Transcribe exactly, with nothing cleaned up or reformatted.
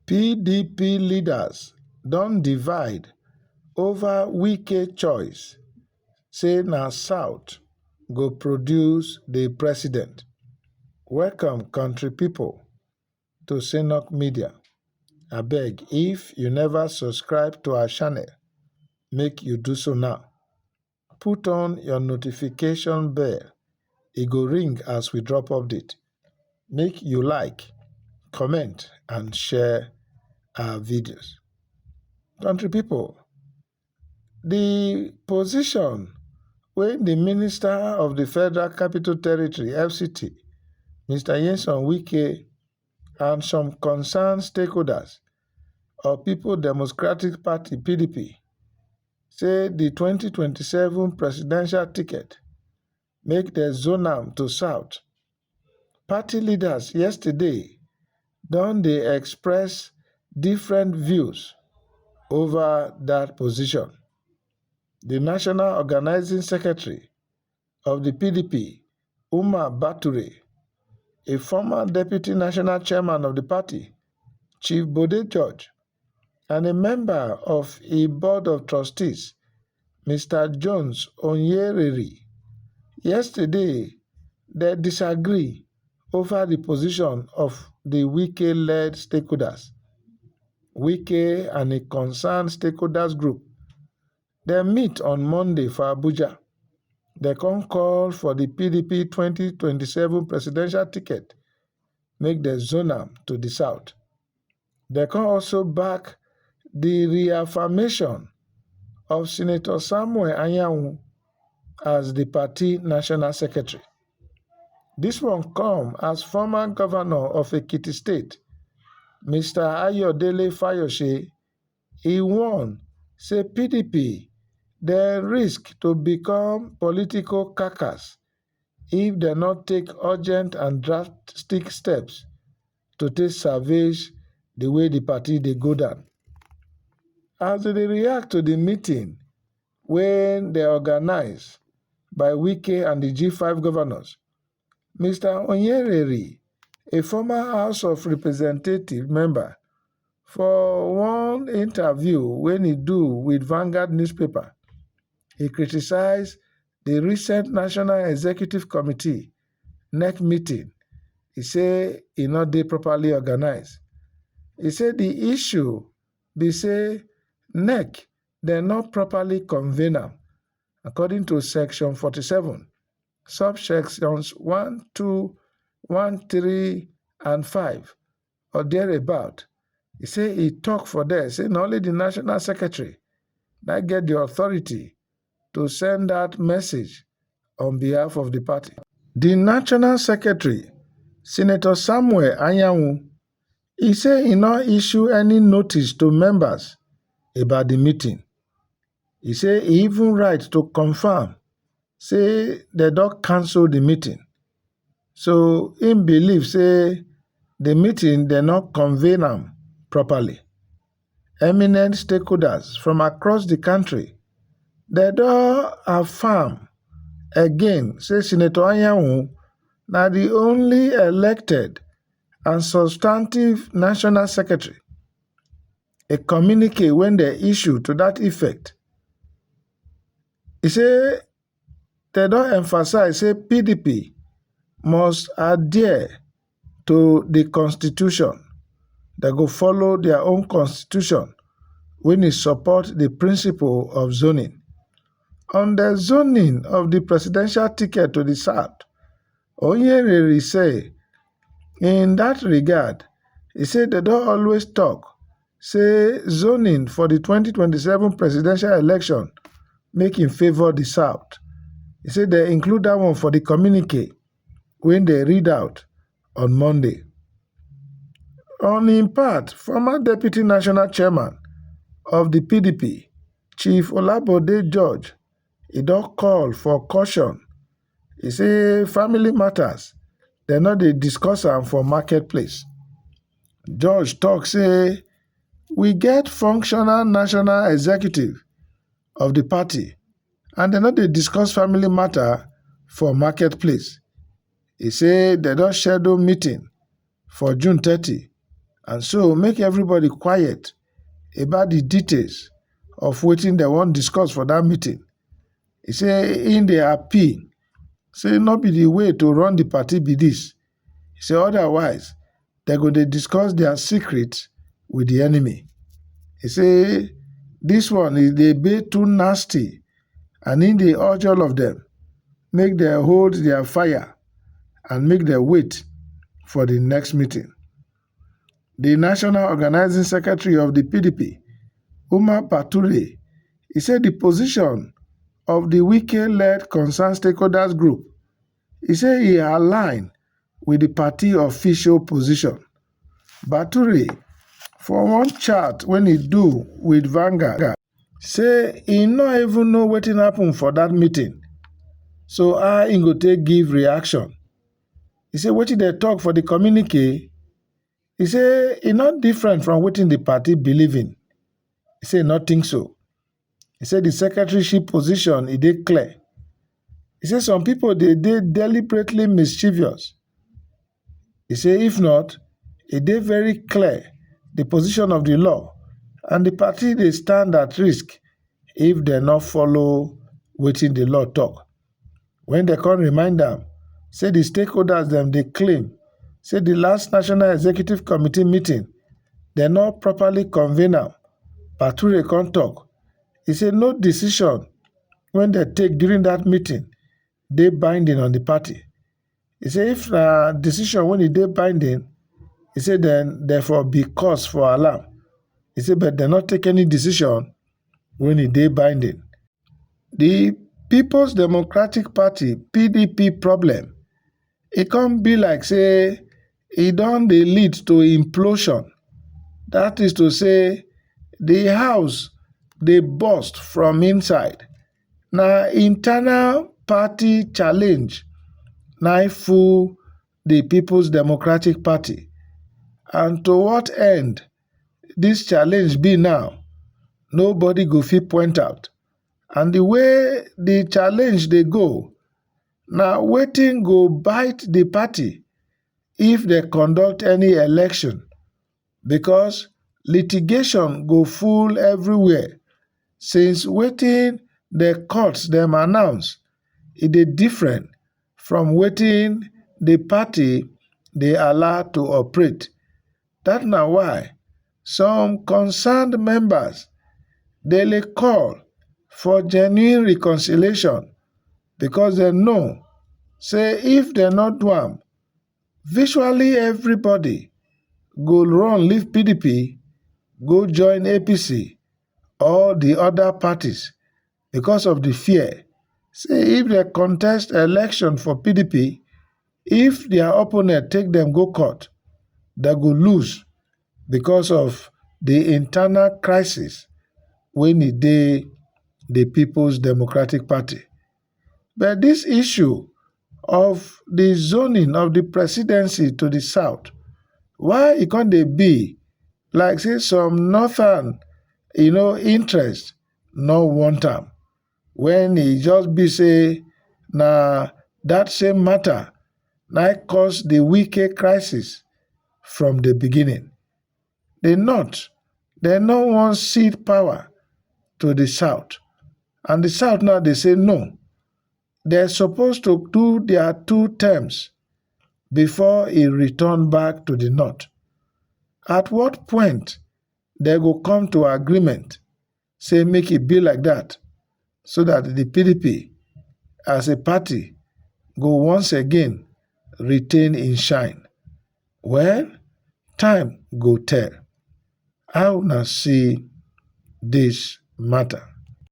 P D P leaders don divide over Wike choice, say na South go produce the president. Welcome, country people, to Synok Media. Abeg, if you never subscribe to our channel, make you do so now. Put on your notification bell. E go ring as we drop update. Make you like, comment, and share our videos. Country people, the position wey the Minister of the Federal Capital Territory, F C T, Mister Nyesom Wike, and some concerned stakeholders of People Democratic Party, P D P, say the twenty twenty-seven presidential ticket make dem zone am to South. Party leaders yesterday don dey express different views over that position. The National Organizing Secretary of the P D P, Umar Bature, a former deputy national chairman of the party, Chief Bode George, and a member of a board of trustees, Mister Jones Onyereri, yesterday they disagree over the position of the Wike-led stakeholders. Wike and a concerned stakeholders group, they meet on Monday for Abuja. They come call for the P D P twenty twenty-seven presidential ticket, make the zone am to the South. They can also back the reaffirmation of Senator Samuel Anyanwu as the party national secretary. This one come as former governor of Ekiti State, Mister Ayodele Fayose, he warn say P D P dey risk to become political carcass if dem no take urgent and drastic steps to take salvage the way the party dey go down. As they dey react to the meeting wey they organize by Wike and the G five governors, Mister Onyereri, a former House of Representative member, for one interview wey he do with Vanguard newspaper, he criticize the recent National Executive Committee, NEC, meeting. He say e no dey properly organized. He say the issue be say NEC dem no properly convene am according to Section forty-seven, subsections one, two, one, three, and five, or thereabout. He say he talk for there, say na only the national secretary na get the authority to send that message on behalf of the party. The national secretary, Senator Samuel Anyanwu, he say he no issue any notice to members about the meeting. He say he even write to confirm say they don cancel the meeting. So him believe say the meeting dem no convene am properly. Eminent stakeholders from across the country, they don affirm again say Senator Anyanwu na the only elected and substantive national secretary. A communique wey they issue to that effect, e say they don emphasize say P D P must adhere to the constitution. They go follow their own constitution when e support the principle of zoning. On the zoning of the presidential ticket to the South, Onyereri say, in that regard, he say they don always talk say zoning for the twenty twenty-seven presidential election make in favor the South. He say they include that one for the communique when they read out on Monday. On im part, former deputy national chairman of the P D P, Chief Olabode George, he don call for caution. He say family matters, dem no dey discuss am for marketplace. George talk say we get functional national executive of the party, and dem no dey discuss family matter for marketplace. He say dem don schedule meeting for June thirty, And so make everybody quiet about the details of wetin dem wan discuss for that meeting. He say im dey appeal say no be the way to run the party be this. He say otherwise, dem go dey discuss their secret with the enemy. He say this one e dey be too nasty, and im dey urge all of them make dem hold their fire and make dem wait for the next meeting. The national organizing secretary of the P D P, Umar Bature, he say the position of the Wike-led concerned stakeholders group, he say e align with the party official position. Bature, for one chat wey he do with Vanguard, say he no even know wetin happen for that meeting. So how he go take give reaction? He say wetin dem talk for the communique, he say e no different from wetin the party believe in. He say e no think so. He say the secretaryship position e dey clear. He say some people dey dey deliberately mischievous. He say if not, e dey very clear the position of the law, and the party dey stand at risk if dem no follow wetin the law talk. When dem come remind am say the stakeholders dem dey claim say the last National Executive Committee meeting, dem no properly convene am, Bature come talk. He say no decision wey dem take during that meeting dey binding on the party. He say if na decision wey e dey binding, he say then therefore be cause for alarm. He say but dem no take any decision wey e dey binding. The People's Democratic Party, P D P problem, e come be like say e don dey lead to implosion. That is to say, the house dey burst from inside. Na internal party challenge na im full the People's Democratic Party. And to what end this challenge be now, nobody go fit point out. And the way the challenge dey go, na wetin go bite the party if dem conduct any election, because litigation go full everywhere, since wetin the courts dem announce, e dey different from wetin the party dey allow to operate. That na why some concerned members dey lay call for genuine reconciliation, because dem know say if dem no do am, virtually everybody go run leave P D P, go join A P C or the other parties, because of the fear say if dem contest election for P D P, if their opponent take dem go court, dem go lose because of the internal crisis wey e dey the People's Democratic Party. But this issue of the zoning of the presidency to the south, why e come dey be like say some northern, you know, interest no want am, when e just be say na that same matter na cause the Wike crisis from the beginning. The north, dem no wan cede power to the south, and the south now dey say no, dem suppose to do their two terms before e return back to the north. At what point dem go come to agreement say make e be like that, so that the P D P as a party go once again retain im shine? Well, time go tell. How una see this matter?